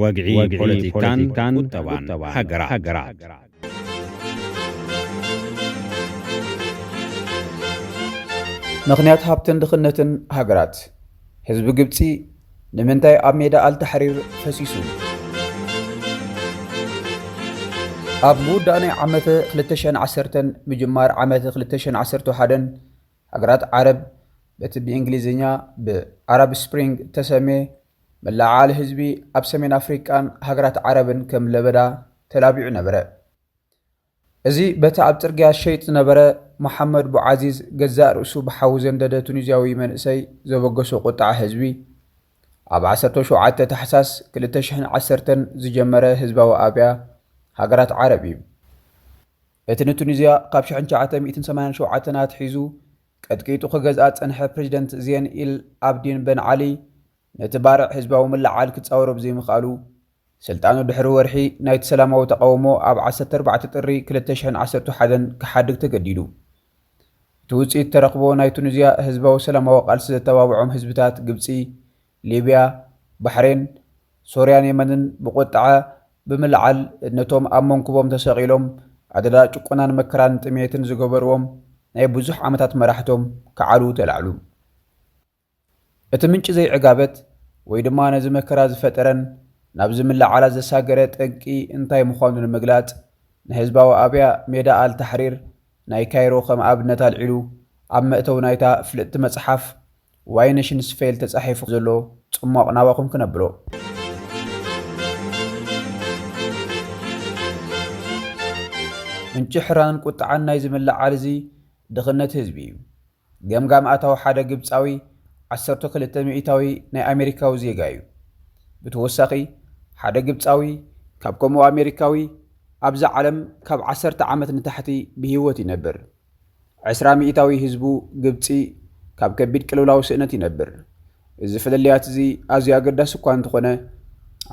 ወግዒ ፖለቲካን ቁጠባን ሃገራት። ምኽንያት ሃብትን ድኽነትን ሃገራት። ህዝቢ ግብጺ ንምንታይ ኣብ ሜዳ ኣልታሕሪር ፈሲሱ? ኣብ ምውዳእ ናይ ዓመተ ክልተ ሽሕን ዓሰርተን ምጅማር ዓመተ ክልተ ሽሕን ዓሰርተ ሓደን ሃገራት ዓረብ በቲ ብእንግሊዝኛ ብኣራብ ስፕሪንግ እተሰምየ መለዓዓሊ ህዝቢ ኣብ ሰሜን ኣፍሪቃን ሃገራት ዓረብን ከም ለበዳ ተላቢዑ ነበረ። እዚ በቲ ኣብ ጽርግያ ሸይጥ ዝነበረ መሓመድ ቡዓዚዝ ገዛእ ርእሱ ብሓዊ ዘንደደ ቱኒዝያዊ መንእሰይ ዘበገሶ ቁጥዓ ህዝቢ ኣብ ዓሰርተ ሸውዓተ ታሕሳስ ክልተ ሽሕን ዓሰርተን ዝጀመረ ህዝባዊ ኣብያ ሃገራት ዓረብ እዩ። እቲ ንቱኒዝያ ካብ ሽሕን ትሽዓተ ሚእትን ሰማንያን ሸውዓተን ኣትሒዙ ቀጥቂጡ ክገዝኣ ዝጸንሐ ፕሬዚደንት ዜን ኢል ኣብዲን በን ዓሊ ነቲ ባርዕ ህዝባዊ ምልዓል ክጻወሮ ብዘይምኽኣሉ ስልጣኑ ድሕሪ ወርሒ ናይቲ ሰላማዊ ተቓውሞ ኣብ ዓሰርተ ኣርባዕተ ጥሪ ክልተ ሽሕን ዓሰርተ ሓደን ክሓድግ ተገዲዱ። እቲ ውጽኢት ተረኽቦ ናይ ቱኒዝያ ህዝባዊ ሰላማዊ ቃልሲ ዘተባብዖም ህዝብታት ግብጺ፣ ሊብያ፣ ባሕሬን፣ ሶርያን የመንን ብቁጥዐ ብምልዓል ነቶም ኣብ መንኩቦም ተሰቒሎም ኣደዳ ጭቆናን መከራን ጥሜትን ዝገበርዎም ናይ ብዙሕ ዓመታት መራሕቶም ክዓልዉ ተላዕሉ። እቲ ምንጪ ዘይዕጋበት ወይ ድማ ነዚ መከራ ዝፈጠረን ናብዚ ምልዓላት ዘሳገረ ጠንቂ እንታይ ምዃኑ ንምግላጽ ንህዝባዊ ኣብያ ሜዳ ኣል ታሕሪር ናይ ካይሮ ከም ኣብነት ኣልዒሉ ኣብ መእተዊ ናይታ ፍልጥቲ መጽሓፍ ዋይ ኔሽንስ ፌል ተጻሒፉ ዘሎ ጽሟቕ ናባኹም ክነብሎ። ምንጪ ሕራንን ቁጥዓን ናይዚ ምልዓል እዚ ድኽነት ህዝቢ እዩ። ገምጋም ኣታዊ ሓደ ግብጻዊ ዓሰርተ ክልተ ሚእታዊ ናይ ኣሜሪካዊ ዜጋ እዩ። ብተወሳኺ ሓደ ግብጻዊ ካብ ከምኡ ኣሜሪካዊ ኣብዛ ዓለም ካብ ዓሰርተ ዓመት ንታሕቲ ብህይወት ይነብር። ዕስራ ሚእታዊ ህዝቡ ግብጺ ካብ ከቢድ ቅልውላው ስእነት ይነብር። እዚ ፍልልያት እዚ ኣዝዩ ኣገዳሲ እኳ እንተኾነ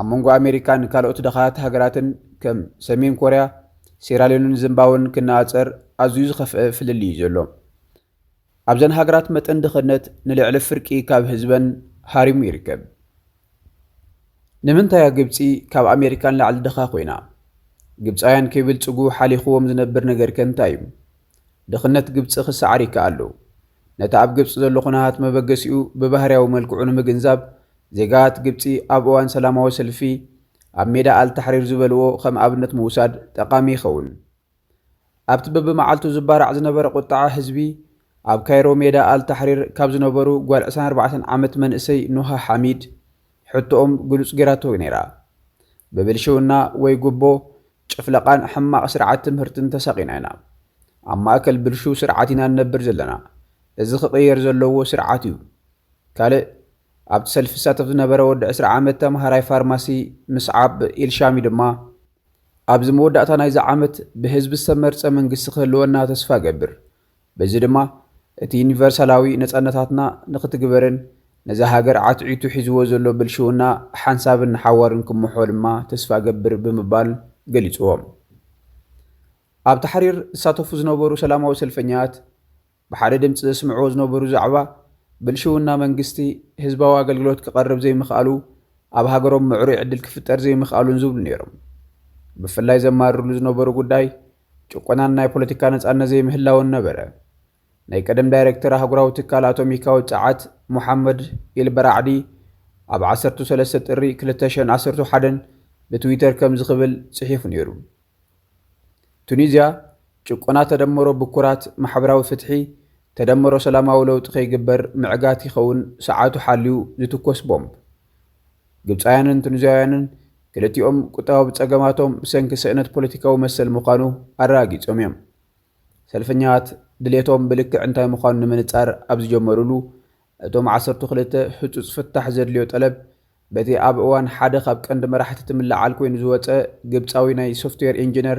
ኣብ መንጎ ኣሜሪካን ካልኦት ድኻት ሃገራትን ከም ሰሜን ኮርያ፣ ሴራልዮንን ዚምባብወን ክነጻጸር ኣዝዩ ዝኸፍአ ፍልልይ እዩ ዘሎ። ኣብዘን ሃገራት መጠን ድኽነት ንልዕሊ ፍርቂ ካብ ህዝበን ሃሪሙ ይርከብ። ንምንታይ እያ ግብጺ ካብ ኣሜሪካ ንላዕሊ ድኻ ኮይና? ግብጻውያን ከይብልጽጉ ሓሊኽዎም ዝነብር ነገር ከ እንታይ እዩ? ድኽነት ግብጺ ክሰዓር ይከኣል ዶ? ነቲ ኣብ ግብጺ ዘሎ ኩነታት መበገሲኡ ብባህርያዊ መልክዑ ንምግንዛብ ዜጋታት ግብጺ ኣብ እዋን ሰላማዊ ሰልፊ ኣብ ሜዳ ኣልታሕሪር ዝበልዎ ከም ኣብነት ምውሳድ ጠቓሚ ይኸውን። ኣብቲ በብመዓልቱ ዝባራዕ ዝነበረ ቁጥዓ ህዝቢ ኣብ ካይሮ ሜዳ ኣል ታሕሪር ካብ ዝነበሩ ጓል ዕስራን ኣርባዕተን ዓመት መንእሰይ ኑሃ ሓሚድ ሕቶኦም ግሉጽ ጌራቶ ነይራ። ብብልሽውና ወይ ጉቦ፣ ጭፍለቓን ሕማቕ ስርዓት ትምህርትን ተሳቒና ኢና። ኣብ ማእከል ብልሹው ስርዓት ኢና ንነብር ዘለና። እዚ ክቕየር ዘለዎ ስርዓት እዩ። ካልእ ኣብቲ ሰልፊ ዝሳተፍ ዝነበረ ወዲ ዕስራ ዓመት ተምሃራይ ፋርማሲ ምስዓብ ኢልሻሚ ድማ ኣብዚ መወዳእታ ናይዚ ዓመት ብህዝቢ ዝተመርጸ መንግስቲ ክህልወና ተስፋ እገብር። በዚ ድማ እቲ ዩኒቨርሳላዊ ነጻነታትና ንኽትግበርን ነዛ ሃገር ዓትዒቱ ሒዝዎ ዘሎ ብልሽውና ሓንሳብን ንሓዋሩን ክምሖ ድማ ተስፋ እገብር ብምባል ገሊጽዎም። ኣብ ታሕሪር ዝሳተፉ ዝነበሩ ሰላማዊ ሰልፈኛት ብሓደ ድምፂ ዘስምዕዎ ዝነበሩ ዛዕባ ብልሽውና መንግስቲ ህዝባዊ ኣገልግሎት ክቐርብ ዘይምኽኣሉ ኣብ ሃገሮም ምዕሩይ ዕድል ክፍጠር ዘይምኽኣሉን ዝብሉ ነይሮም። ብፍላይ ዘማርርሉ ዝነበሩ ጉዳይ ጭቆናን ናይ ፖለቲካ ነፃነት ዘይምህላውን ነበረ። ናይ ቀደም ዳይሬክተር ኣህጉራዊ ትካል ኣቶሚካዊ ፀዓት ሙሓመድ ኢልበራዕዲ ኣብ ዓሰርተ ሰለስተ ጥሪ ክልተ ሽሕን ዓሰርተ ሓደን ብትዊተር ከምዚ ክብል ጽሒፉ ነይሩ። ቱኒዝያ ጭቆና ተደምሮ ብኩራት ማሕበራዊ ፍትሒ ተደምሮ ሰላማዊ ለውጢ ከይግበር ምዕጋት ይኸውን ሰዓቱ ሓልዩ ዝትኮስ ቦምብ። ግብፃውያንን ቱኒዝያውያንን ክልቲኦም ቁጠባዊ ፀገማቶም ብሰንኪ ስእነት ፖለቲካዊ መሰል ምዃኑ ኣረጋጊፆም እዮም። ሰልፈኛት ድሌቶም ብልክዕ እንታይ ምዃኑ ንምንፃር ኣብ ዝጀመሩሉ እቶም ዓሰርተ ክልተ ህፁፅ ፍታሕ ዘድልዮ ጠለብ በቲ ኣብ እዋን ሓደ ካብ ቀንዲ መራሕቲ እቲ ምልዓል ኮይኑ ዝወጸ ግብጻዊ ናይ ሶፍትዌር ኢንጂነር፣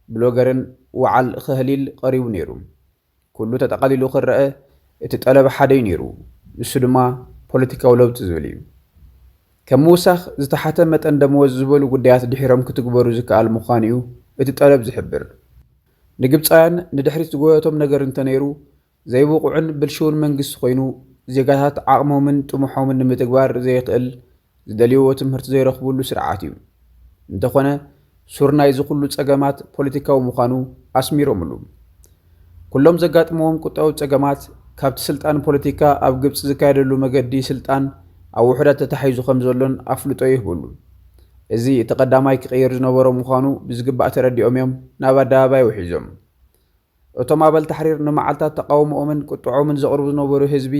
ብሎገርን ወዓል ኸህሊል ቀሪቡ ነይሩ። ኩሉ ተጠቓሊሉ ክረአ እቲ ጠለብ ሓደ እዩ ነይሩ። ንሱ ድማ ፖለቲካዊ ለውጢ ዝብል እዩ። ከም ምውሳኽ ዝተሓተ መጠን ደመወዝ ዝበሉ ጉዳያት ድሒሮም ክትግበሩ ዝከኣል ምዃኑ እዩ እቲ ጠለብ ዝሕብር። ንግብጻውያን ንድሕሪት ዝጎየቶም ነገር እንተነይሩ ዘይብቑዕን ብልሽውን መንግስቲ ኮይኑ ዜጋታት ዓቕሞምን ጥሙሖምን ንምትግባር ዘየኽእል ዝደልይዎ ትምህርቲ ዘይረኽብሉ ስርዓት እዩ። እንተኾነ፣ ሱር ናይዚ ኩሉ ጸገማት ፖለቲካዊ ምዃኑ ኣስሚሮምሉ። ኩሎም ዘጋጥምዎም ቁጠባዊ ጸገማት፣ ካብቲ ስልጣን ፖለቲካ ኣብ ግብጺ ዝካየደሉ መገዲ ስልጣን ኣብ ውሑዳት ተታሒዙ ከም ዘሎን ኣፍልጦ ይህብሉ። እዚ እቲ ቀዳማይ ክቕየር ዝነበሮ ምዃኑ ብዝግባእ ተረዲኦም እዮም ናብ ኣደባባይ ውሒዞም። እቶም ኣባል ታሕሪር ንመዓልታት ተቓውሞኦምን ቁጥዖምን ዘቕርቡ ዝነበሩ ህዝቢ፣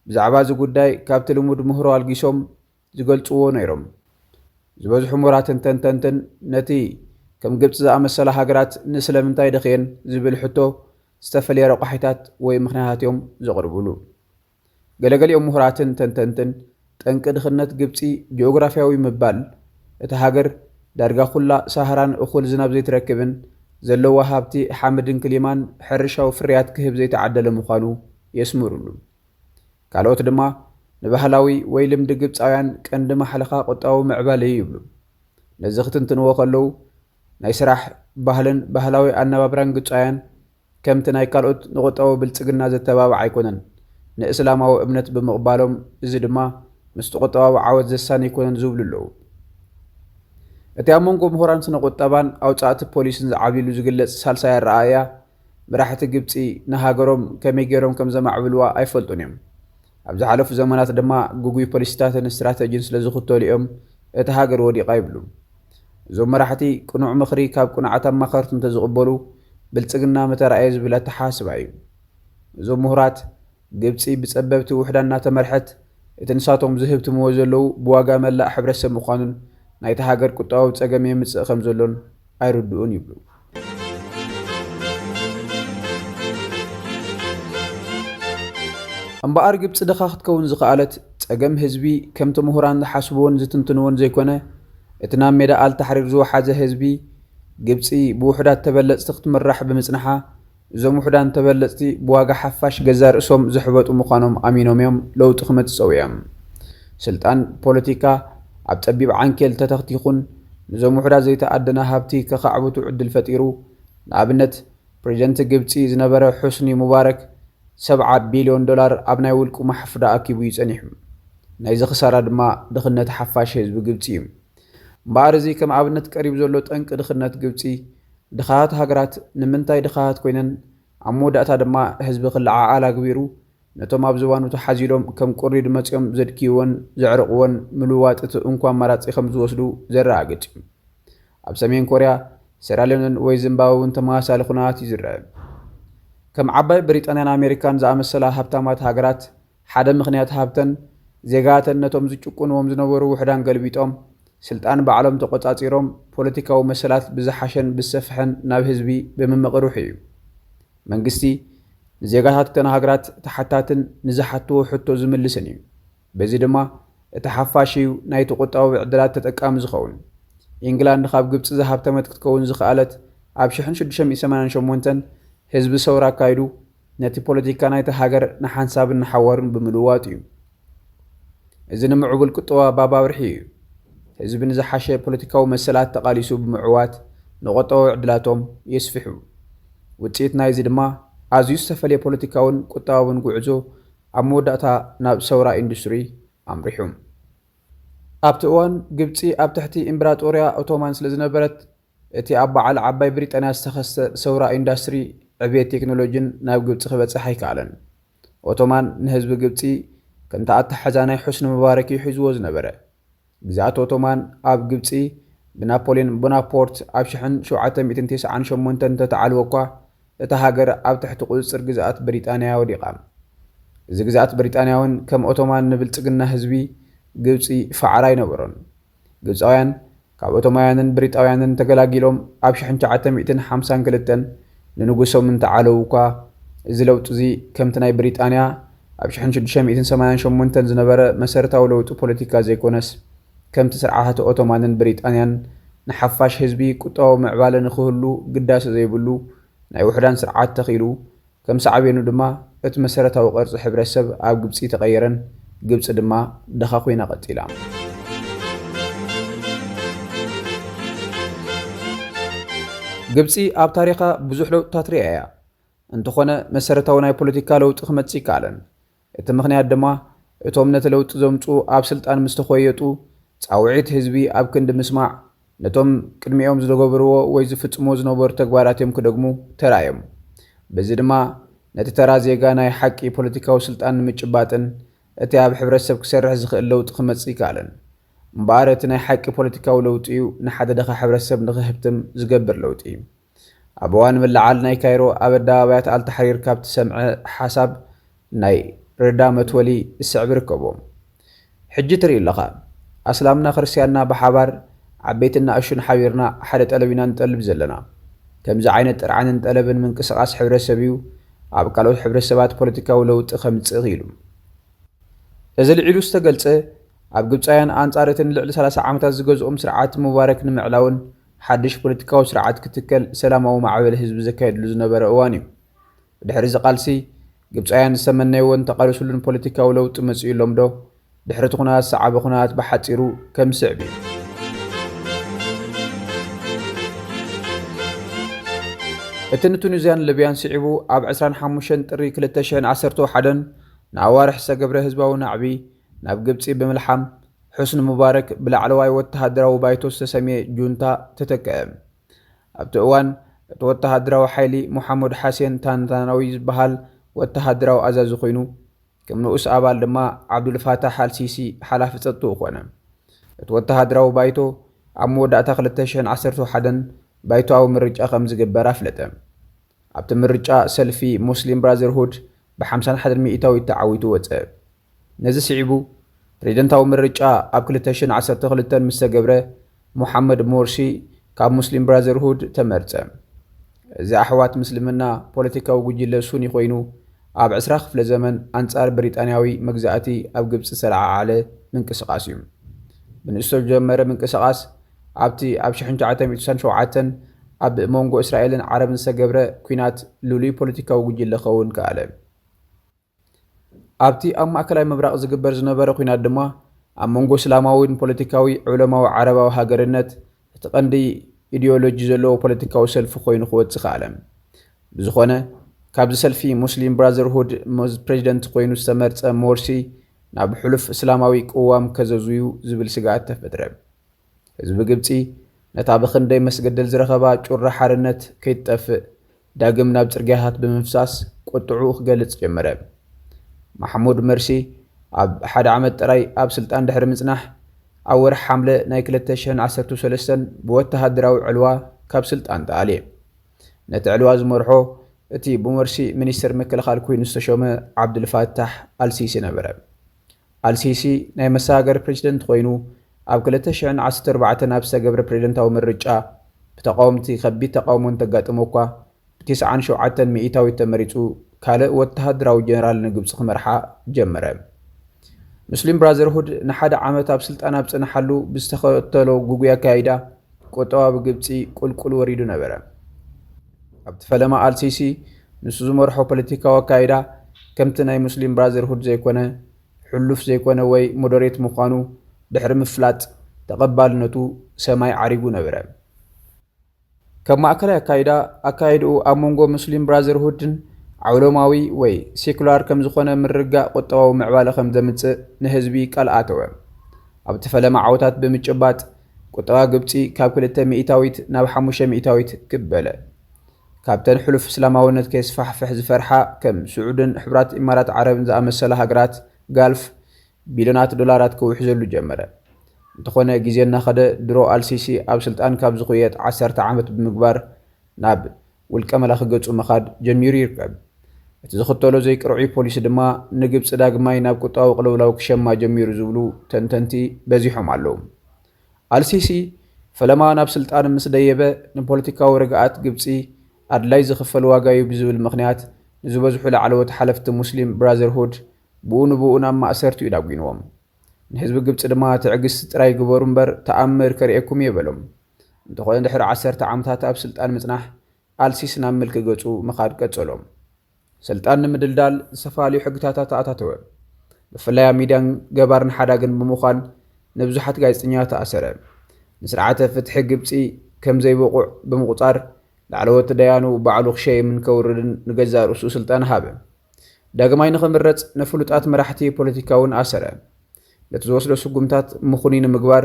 ብዛዕባ እዚ ጉዳይ ካብቲ ልሙድ ምህሮ ኣልጊሶም ዝገልጽዎ ነይሮም። ዝበዝሑ ምሁራትን ተንተንትን ነቲ ከም ግብጺ ዝኣመሰላ ሃገራት ንስለምንታይ ደኽየን ዝብል ሕቶ ዝተፈልየ ረቋሒታት ወይ ምኽንያታት እዮም ዘቕርብሉ። ገለገሊኦም ምሁራትን ተንተንትን፣ ጠንቂ ድኽነት ግብጺ ጂኦግራፍያዊ ምባል፣ እታ ሃገር ዳርጋ ኩላ ሳህራን እኹል ዝናብ ዘይትረክብን፣ ዘለዋ ሃብቲ ሓመድን ክሊማን ሕርሻዊ ፍርያት ክህብ ዘይተዓደለ ምዃኑ የስምሩሉ። ካልኦት ድማ፣ ንባህላዊ ወይ ልምዲ ግብጻውያን ቀንዲ ማሕለኻ ቁጠባዊ ምዕባለ እዩ ይብሉ። ነዚ ክትንትንዎ ከለዉ፣ ናይ ስራሕ ባህልን ባህላዊ ኣነባብራን ግብጻውያን ከምቲ ናይ ካልኦት ንቁጠባዊ ብልጽግና ዘተባብዕ ኣይኮነን፣ ንእስላማዊ እምነት ብምቕባሎም፣ እዚ ድማ ምስቲ ቁጠባዊ ዓወት ዘሳኒ ኣይኮነን ዝብሉ ኣለዉ። እቲ ኣብ መንጎ ምሁራን ስነ ቁጠባን ኣውጻእቲ ፖሊስን ዝዓብይሉ ዝግለጽ ሳልሳይ ኣረኣእያ፣ መራሕቲ ግብጺ ንሃገሮም ከመይ ገይሮም ከም ዘማዕብልዋ ኣይፈልጡን እዮም። ኣብ ዝሓለፉ ዘመናት ድማ ግጉይ ፖሊሲታትን ስትራተጂን ስለ ዝኽተሉ እዮም እታ ሃገር ወዲቓ ይብሉ። እዞም መራሕቲ ቅኑዕ ምኽሪ ካብ ቅኑዓት ኣማኸርቲ እንተዝቕበሉ ብልጽግና ምተራእየ ዝብል ኣተሓሳስባ እዩ። እዞም ምሁራት ግብጺ ብጸበብቲ ውሕዳን እናተመርሐት እቲ ንሳቶም ዝህብትምዎ ዘለዉ ብዋጋ መላእ ሕብረተሰብ ምዃኑን ናይታ ሃገር ቁጠባዊ ጸገም የምጽእ ከም ዘሎን ኣይርድኡን ይብሉ። እምበኣር ግብጺ ድኻ ክትከውን ዝኸኣለት ጸገም ህዝቢ ከምቲ ምሁራን ዝሓስብዎን ዝትንትንዎን ዘይኮነ፣ እቲ ናብ ሜዳ ኣልታሕሪር ዝወሓዘ ህዝቢ ግብጺ ብውሑዳት ተበለጽቲ ክትምራሕ ብምጽንሓ፣ እዞም ውሑዳን ተበለጽቲ ብዋጋ ሓፋሽ ገዛ ርእሶም ዝሕበጡ ምዃኖም ኣሚኖም እዮም ለውጢ ክመጽእ ጸዊዖም። ስልጣን ፖለቲካ ኣብ ጸቢብ ዓንኬል ተተኽቲኹን ንዞም ውሑዳት ዘይተኣደነ ሃብቲ ከኻዕብቱ ዕድል ፈጢሩ። ንኣብነት፣ ፕሬዚደንት ግብጺ ዝነበረ ሑስኒ ሙባረክ ሰብዓ ቢልዮን ዶላር ኣብ ናይ ውልቁ ማሕፍዳ ኣኪቡ እዩ ጸኒሑ። ናይዚ ክሳራ ድማ ድኽነት ሓፋሽ ህዝቢ ግብጺ እዩ። እምበኣር፣ እዚ ከም ኣብነት ቀሪቡ ዘሎ ጠንቂ ድኽነት ግብጺ፣ ድኻታት ሃገራት ንምንታይ ድኻታት ኮይነን፣ ኣብ መወዳእታ ድማ ህዝቢ ክለዓዓል ኣግቢሩ፣ ነቶም ኣብ ዝባኑ ተሓዚሎም ከም ቁሪድ መጺኦም ዘድክይዎን ዘዕርቕዎን ምልዋጥ እቲ እንኮ ኣማራጺ ከም ዝወስዱ ዘረጋግጽ እዩ። ኣብ ሰሜን ኮርያ፣ ሴራልዮንን ወይ ዚምባብወ እውን ተመሳሳሊ ኩነታት እዩ ዝረአ። ከም ዓባይ ብሪጣንያን ኣሜሪካን ዝኣመሰላ ሃብታማት ሃገራት፣ ሓደ ምኽንያት ሃብተን፣ ዜጋተን ነቶም ዝጭቁንዎም ዝነበሩ ውሕዳን ገልቢጦም፣ ስልጣን ባዕሎም ተቖጻጺሮም፣ ፖለቲካዊ መሰላት ብዝሓሸን ብዝሰፍሐን ናብ ህዝቢ ብምምቕርሑ እዩ። መንግስቲ ንዜጋታት እተን ሃገራት ተሓታትን ንዝሓትዎ ሕቶ ዝምልስን እዩ። በዚ ድማ እቲ ሓፋሽ እዩ ናይቲ ቁጠባዊ ዕድላት ተጠቃሚ ዝኸውን። ኢንግላንድ ካብ ግብጺ ዝሃብተመት ክትከውን ዝኸኣለት ኣብ ሽሕን ሽዱሽተ ሚእትን ሰማንያን ሸሞንተን ህዝቢ ሰውራ ኣካይዱ ነቲ ፖለቲካ ናይታ ሃገር ንሓንሳብን ንሓዋሩን ብምልዋጡ እዩ። እዚ ንምዕቡል ቁጠባ ባብ ኣብርሒ እዩ። ህዝቢ ንዝሓሸ ፖለቲካዊ መሰላት ተቓሊሱ ብምዕዋት ንቁጠባዊ ዕድላቶም የስፍሑ። ውጽኢት ናይዚ ድማ ኣዝዩ ዝተፈልየ ፖለቲካውን ቁጠባውን ጉዕዞ ኣብ መወዳእታ ናብ ሰውራ ኢንዱስትሪ ኣምሪሑ። ኣብቲ እዋን ግብጺ ኣብ ትሕቲ ኢምብራጦርያ ኦቶማን ስለ ዝነበረት፣ እቲ ኣብ በዓል ዓባይ ብሪጣንያ ዝተኸስተ ሰውራ ኢንዳስትሪ፣ ዕብየት ቴክኖሎጂን ናብ ግብጺ ክበጽሕ ኣይከኣለን። ኦቶማን ንህዝቢ ግብጺ ከምቲ ኣተሓዛ ናይ ሑስኒ ሙባረክ እዩ ሒዝዎ ዝነበረ። ግዝኣት ኦቶማን ኣብ ግብጺ ብናፖልዮን ቦናፖርት ኣብ ሽሕን ሸውዓተ ሚእትን ተስዓን ሸሞንተን እንተተዓልወ እኳ፣ እታ ሃገር ኣብ ትሕቲ ቁጽጽር ግዝኣት ብሪጣንያ ወዲቓ። እዚ ግዝኣት ብሪጣንያ እውን ከም ኦቶማን ንብልጽግና ህዝቢ ግብጺ ፋዕራ ኣይነበሮን። ግብጻውያን ካብ ኦቶማውያንን ብሪጣውያንን ተገላጊሎም ኣብ ሽሕን ትሽዓተ ሚእትን ሓምሳን ክልተን ንንጉሶም እንተዓለዉ እኳ፣ እዚ ለውጢ እዚ ከምቲ ናይ ብሪጣንያ ኣብ ሽሕን ሽዱሽተ ሚእትን ሰማንያን ሸሞንተን ዝነበረ መሰረታዊ ለውጢ ፖለቲካ ዘይኮነስ፣ ከምቲ ስርዓታት ኦቶማንን ብሪጣንያን ንሓፋሽ ህዝቢ ቁጠባዊ ምዕባለ ንኽህሉ ግዳሰ ዘይብሉ ናይ ውሑዳን ስርዓት ተኺሉ፣ ከም ሳዕቤኑ ድማ እቲ መሰረታዊ ቅርጺ ሕብረተሰብ ኣብ ግብጺ ተቐየረን ግብጺ ድማ ድኻ ኮይና ቀጺላ። ግብጺ ኣብ ታሪኻ ብዙሕ ለውጥታት ርእያ እያ። እንተኾነ መሰረታዊ ናይ ፖለቲካ ለውጢ ክመጽእ ኣይከኣለን። እቲ ምኽንያት ድማ እቶም ነቲ ለውጢ ዘምጽኡ ኣብ ስልጣን ምስ ተኾየጡ፣ ጻውዒት ህዝቢ ኣብ ክንዲ ምስማዕ፣ ነቶም ቅድሚኦም ዝገበርዎ ወይ ዝፍጽምዎ ዝነበሩ ተግባራት እዮም ክደግሙ ተራእዮም። በዚ ድማ ነቲ ተራ ዜጋ ናይ ሓቂ ፖለቲካዊ ስልጣን ንምጭባጥን እቲ ኣብ ሕብረተሰብ ክሰርሕ ዝኽእል ለውጢ ክመጽእ ይከኣልን። እምበኣር እቲ ናይ ሓቂ ፖለቲካዊ ለውጢ እዩ ንሓደ ድኻ ሕብረተሰብ ንኽህብትም ዝገብር ለውጢ። ኣብ እዋን ምልዓል ናይ ካይሮ ኣብ ኣደባባያት ኣልታሕሪር ካብ ትሰምዐ ሓሳብ ናይ ርዳ መትወሊ ዝስዕብ ይርከቦ። ሕጂ ትርኢ ኣለኻ፣ ኣስላምና ክርስትያንና ብሓባር ዓበይትን ንኣሽቱን ሓቢርና ሓደ ጠለብ ኢና ንጠልብ ዘለና። ከምዚ ዓይነት ጥርዓንን ጠለብን ምንቅስቓስ ሕብረተሰብ እዩ ኣብ ካልኦት ሕብረተሰባት ፖለቲካዊ ለውጢ ከምጽእ ክኢሉ። እዚ ልዒሉ ዝተገልጸ፣ ኣብ ግብጻውያን ኣንጻር እቲ ንልዕሊ ሰላሳ ዓመታት ዝገዝኦም ስርዓት ሙባረክ ንምዕላውን ሓድሽ ፖለቲካዊ ስርዓት ክትከል ሰላማዊ ማዕበል ህዝቢ ዘካየድሉ ዝነበረ እዋን እዩ። ብድሕሪ እዚ ቃልሲ፣ ግብጻውያን ዝተመነይዎን ተቓለሱሉን ፖለቲካዊ ለውጢ መጺኡ ኣሎም ዶ? ድሕሪ እቲ ኩናት ዝሰዓበ ኩናት ብሓጺሩ ከም ዝስዕብ እዩ። እቲ ንቱኒዝያን ሊብያን ስዒቡ ኣብ ዕስራን ሓሙሽተን ጥሪ ክልተ ሽሕን ዓሰርተ ሓደን ንኣዋርሕ ዝተገብረ ህዝባዊ ናዕቢ ናብ ግብጺ ብምልሓም፣ ሑስኒ ሙባረክ ብላዕለዋይ ወተሃደራዊ ባይቶ ዝተሰምየ ጁንታ ተተክአ። ኣብቲ እዋን እቲ ወተሃደራዊ ሓይሊ ሙሓመድ ሓሴን ታንታናዊ ዝበሃል ወተሃደራዊ ኣዛዚ ኮይኑ፣ ከም ንኡስ ኣባል ድማ ዓብዱልፋታሕ ኣልሲሲ ሓላፊ ጸጥትኡ ኮነ። እቲ ወተሃደራዊ ባይቶ ኣብ መወዳእታ ክልተ ሽሕን ዓሰርተ ሓደን ባይቶኣዊ ምርጫ ከም ዝግበር ኣፍለጠ። ኣብቲ ምርጫ ሰልፊ ሙስሊም ብራዘርሁድ ብ50 ሚእታዊት ተዓዊቱ ወጸ። ነዚ ስዒቡ፣ ፕሬዝደንታዊ ምርጫ ኣብ ክልተ ሽሕን ዓሰርተ ክልተን ምስ ተገብረ፣ ሙሓመድ ሞርሲ ካብ ሙስሊም ብራዘርሁድ ተመርጸ። እዚ ኣሕዋት ምስልምና ፖለቲካዊ ጉጅለ ሱኒ ኮይኑ፣ ኣብ ዕስራ ክፍለ ዘመን ኣንጻር ብሪጣንያዊ መግዛእቲ ኣብ ግብጺ ዝተለዓዓለ ምንቅስቓስ እዩ። ብንእሽቶ ዝጀመረ ምንቅስቓስ፣ ኣብቲ ኣብ ሽሕን ትሽዓተ ሚእትን ስሳን ሸውዓተን ኣብ መንጎ እስራኤልን ዓረብን ዝተገብረ ኲናት ልሉይ ፖለቲካዊ ጉጅለ ክኸውን ከኣለ። ኣብቲ ኣብ ማእከላይ ምብራቕ ዝግበር ዝነበረ ኲናት ድማ፣ ኣብ መንጎ እስላማዊን ፖለቲካዊ ዑለማዊ ዓረባዊ ሃገርነት እቲ ቀንዲ ኢዲዮሎጂ ዘለዎ ፖለቲካዊ ሰልፊ ኮይኑ ክወጽእ ከኣለ። ብዝኾነ፣ ካብዚ ሰልፊ ሙስሊም ብራዘርሁድ ፕሬዚደንት ኮይኑ ዝተመርጸ ሞርሲ ናብ ሕሉፍ እስላማዊ ቅዋም ከዘዙዩ ዝብል ስግኣት ተፈጥረ። ህዝቢ ግብጺ ነታ ብኽንደይ መስገደል ዝረኸባ ጩራ ሓርነት ከይትጠፍእ ዳግም ናብ ጽርግያታት ብምፍሳስ ቁጥዕኡ ክገልጽ ጀመረ። ማሕሙድ መርሲ ኣብ ሓደ ዓመት ጥራይ ኣብ ስልጣን ድሕሪ ምጽናሕ፣ ኣብ ወርሒ ሓምለ ናይ ክልተ ሽሕን ዓሰርተ ሰለስተን ብወተሃደራዊ ዕልዋ ካብ ስልጣን ተኣልየ። ነቲ ዕልዋ ዝመርሖ እቲ ብመርሲ ሚኒስተር ምክልኻል ኮይኑ ዝተሾመ ዓብዱልፋታሕ ኣልሲሲ ነበረ። ኣልሲሲ ናይ መሰጋገሪ ፕሬዚደንት ኮይኑ ኣብ ክልተ ሽሕን ዓሰርተ ኣርባዕተን ኣብ ዝተገብረ ፕሬዚደንታዊ ምርጫ ብተቓወምቲ ከቢድ ተቓውሞ እንተጋጠሞ እኳ፣ ብ ትስዓን ሸውዓተን ሚእታዊት ተመሪጹ ካልእ ወተሃደራዊ ጀነራል ንግብጺ ክመርሓ ጀመረ። ሙስሊም ብራዘርሁድ ንሓደ ዓመት ኣብ ስልጣን ኣብ ጸንሓሉ ብዝተኸተሎ ግጉይ ኣካይዳ ቁጠባዊ ግብጺ ቁልቁል ወሪዱ ነበረ። ኣብቲ ፈለማ ኣልሲሲ ንሱ ዝመርሖ ፖለቲካዊ ኣካይዳ ከምቲ ናይ ሙስሊም ብራዘርሁድ ዘይኮነ፣ ሕሉፍ ዘይኮነ ወይ ሞደሬት ምዃኑ ድሕሪ ምፍላጥ ተቐባልነቱ ሰማይ ዓሪጉ ነበረ። ካብ ማእከላይ ኣካይዳ ኣካይድኡ ኣብ መንጎ ሙስሊም ብራዘርሁድን ዓውሎማዊ ወይ ሴኩላር ከም ዝኾነ ምርጋእ ቁጠባዊ ምዕባለ ከም ዘምጽእ ንህዝቢ ቃል ኣተወ። ኣብቲ ፈለማ ዓወታት ብምጭባጥ ቁጠባ ግብጺ ካብ ክልተ ሚእታዊት ናብ ሓሙሽተ ሚእታዊት ክብ በለ። ካብተን ሕሉፍ እስላማውነት ከየስፋሕፍሕ ዝፈርሓ ከም ስዑድን ሕቡራት ኢማራት ዓረብን ዝኣመሰላ ሃገራት ጋልፍ ቢልዮናት ዶላራት ክውሕዘሉ ጀመረ። እንተኾነ ግዜ እናኸደ ድሮ ኣልሲሲ ኣብ ስልጣን ካብ ዝኹየጥ ዓሰርተ ዓመት ብምግባር ናብ ውልቀ መላኺ ገጹ ምኻድ ጀሚሩ ይርከብ። እቲ ዝኽተሎ ዘይቅርዑይ ፖሊሲ ድማ ንግብጺ ዳግማይ ናብ ቁጠባዊ ቅልውላው ክሸማ ጀሚሩ ዝብሉ ተንተንቲ በዚሖም ኣለዉ። ኣልሲሲ ፈለማ ናብ ስልጣን ምስ ደየበ ንፖለቲካዊ ርግኣት ግብጺ ኣድላይ ዝኽፈል ዋጋ እዩ ብዝብል ምኽንያት ንዝበዝሑ ላዕለዎት ሓለፍቲ ሙስሊም ብራዘርሁድ ብኡ ንብኡ ናብ ማእሰርቲ እዩ ዳጒንዎም። ንህዝቢ ግብጺ ድማ ትዕግስቲ ጥራይ ግበሩ እምበር ተኣምር ከርእየኩም እየ በሎም። እንተኾነ ድሕሪ ዓሰርተ ዓመታት ኣብ ስልጣን ምጽናሕ ኣልሲሲ ናብ ምልኪ ገጹ ምኻድ ቀጸሎም። ስልጣን ንምድልዳል ዝተፈላለዩ ሕግታት ኣተኣታተወ። ብፍላይ ኣብ ሚድያን ገባር ንሓዳግን ብምዃን ንብዙሓት ጋዜጠኛታት ኣሰረ። ንስርዓተ ፍትሒ ግብጺ ከም ዘይብቑዕ ብምቑጻር ላዕለዎት ደያኑ ባዕሉ ክሸይምን ከውርድን ንገዛእ ርእሱ ስልጣን ሃበ። ዳግማይ ንኽምረጽ ንፍሉጣት መራሕቲ ፖለቲካ እውን ኣሰረ። ነቲ ዝወስዶ ስጉምታት ምኹኒ ንምግባር፣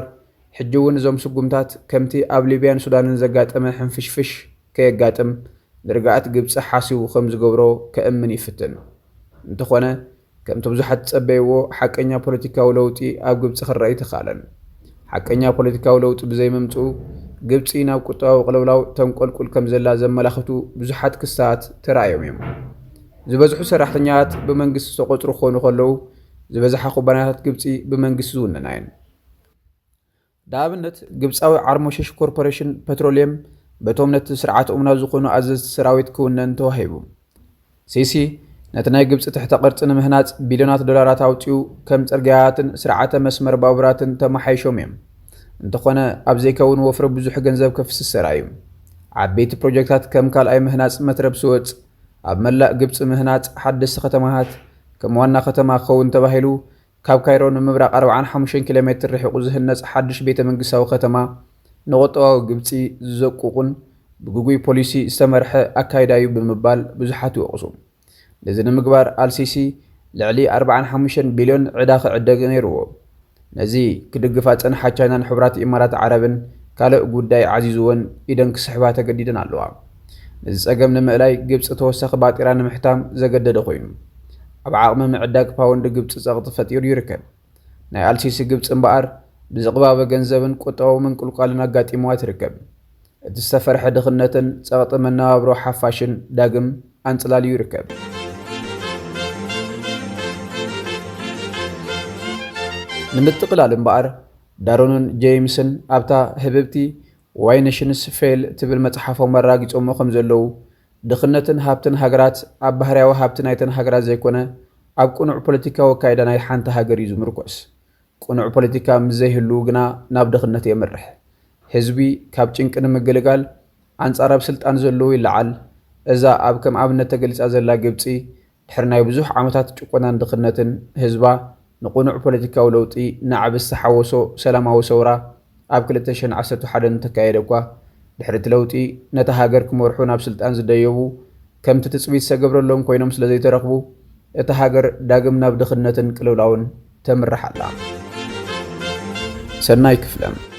ሕጂ እውን እዞም ስጉምታት ከምቲ ኣብ ሊብያን ሱዳንን ዘጋጠመ ሕንፍሽፍሽ ከየጋጥም ንርግኣት ግብጺ ሓሲቡ ከም ዝገብሮ ከእምን ይፍትን። እንተኾነ፣ ከምቲ ብዙሓት ዝጸበይዎ ሓቀኛ ፖለቲካዊ ለውጢ ኣብ ግብጺ ክረኣ ኣይተኻእለን። ሓቀኛ ፖለቲካዊ ለውጢ ብዘይምምጽኡ፣ ግብጺ ናብ ቁጠባዊ ቅልውላው ተንቆልቁል ከም ዘላ ዘመላኽቱ ብዙሓት ክስታት ተራእዮም እዮም። ዝበዝሑ ሰራሕተኛታት ብመንግስቲ ዝተቖጽሩ ክኾኑ ከለዉ፣ ዝበዝሓ ኩባንያታት ግብጺ ብመንግስቲ ዝውነና እየን። ንኣብነት፣ ግብጻዊ ዓርሞሽሽ ኮርፖሬሽን ፐትሮልየም በቶም ነቲ ስርዓት ኡምና ዝኾኑ ኣዘዝቲ ሰራዊት ክውነን ተዋሂቡ። ሲሲ ነቲ ናይ ግብጺ ትሕተ ቅርጺ ንምህናጽ ቢልዮናት ዶላራት ኣውጺኡ፣ ከም ጽርግያታትን ስርዓተ መስመር ባቡራትን ተመሓይሾም እዮም። እንተኾነ፣ ኣብ ዘይከውን ወፍሪ ብዙሕ ገንዘብ ከፍስስ ተራእዩ። ዓበይቲ ፕሮጀክታት ከም ካልኣይ ምህናጽ መትረብ ስወጽ፣ ኣብ መላእ ግብጺ ምህናጽ ሓደስቲ ከተማታት፣ ከም ዋና ከተማ ክኸውን ተባሂሉ፣ ካብ ካይሮ ንምብራቕ ኣርብዓን ሓሙሽተን ኪሎ ሜትር ርሒቑ ዝህነጽ ሓድሽ ቤተ መንግስታዊ ከተማ፣ ንቁጠባዊ ግብጺ ዝዘቁቁን ብግጉይ ፖሊሲ ዝተመርሐ ኣካይዳ እዩ ብምባል ብዙሓት ይወቕሱ። ነዚ ንምግባር ኣልሲሲ ልዕሊ ኣርብዓን ሓሙሽተን ቢልዮን ዕዳ ክዕደግ ነይርዎ። ነዚ ክድግፋ ጸንሓ ቻይናን ሕቡራት ኢማራት ዓረብን ካልእ ጉዳይ ዓዚዝወን ኢደን ክስሕባ ተገዲደን ኣለዋ። ነዚ ጸገም ንምእላይ ግብጺ ተወሳኺ ባጤራ ንምሕታም ዘገደደ ኮይኑ፣ ኣብ ዓቕሚ ምዕዳግ ፓውንድ ግብጺ ጸቕጢ ፈጢሩ ይርከብ። ናይ ኣልሲሲ ግብጺ እምበኣር ብዝቕባበ ገንዘብን ቁጠባዊ ምንቁልቋልን ኣጋጢምዋ ትርከብ። እቲ ዝተፈርሐ ድኽነትን ጸቕጢ መነባብሮ ሓፋሽን ዳግም ኣንጽላልዩ ይርከብ። ንምጥቕላል እምበኣር፣ ዳሮንን ጄምስን ኣብታ ህብብቲ ዋይ ኔሽንስ ፌል ትብል መጽሓፎም ኣራጊጾሞ ከም ዘለዉ፣ ድኽነትን ሃብትን ሃገራት ኣብ ባህርያዊ ሃብቲ ናይተን ሃገራት ዘይኮነ፣ ኣብ ቅኑዕ ፖለቲካዊ ኣካይዳ ናይ ሓንቲ ሃገር እዩ ዝምርኮስ። ቅኑዕ ፖለቲካ ምስ ዘይህልዉ ግና ናብ ድኽነት የምርሕ። ህዝቢ ካብ ጭንቂ ንምግልጋል ኣንጻር ኣብ ስልጣን ዘለዉ ይለዓል። እዛ ኣብ ከም ኣብነት ተገሊጻ ዘላ ግብጺ፣ ድሕሪ ናይ ብዙሕ ዓመታት ጭቆናን ድኽነትን ህዝባ ንቕኑዕ ፖለቲካዊ ለውጢ ናዕቢ ዝተሓወሶ ሰላማዊ ሰውራ ኣብ ክልተ ሽሕን ዓሰርተ ሓደን እንተካየደ እኳ፣ ድሕሪ እቲ ለውጢ ነታ ሃገር ክመርሑ ናብ ስልጣን ዝደየቡ ከምቲ ትጽቢት ዝተገብረሎም ኮይኖም ስለ ዘይተረኽቡ፣ እታ ሃገር ዳግም ናብ ድኽነትን ቅልውላውን ተምርሕ ኣላ። ሰናይ ክፍለ።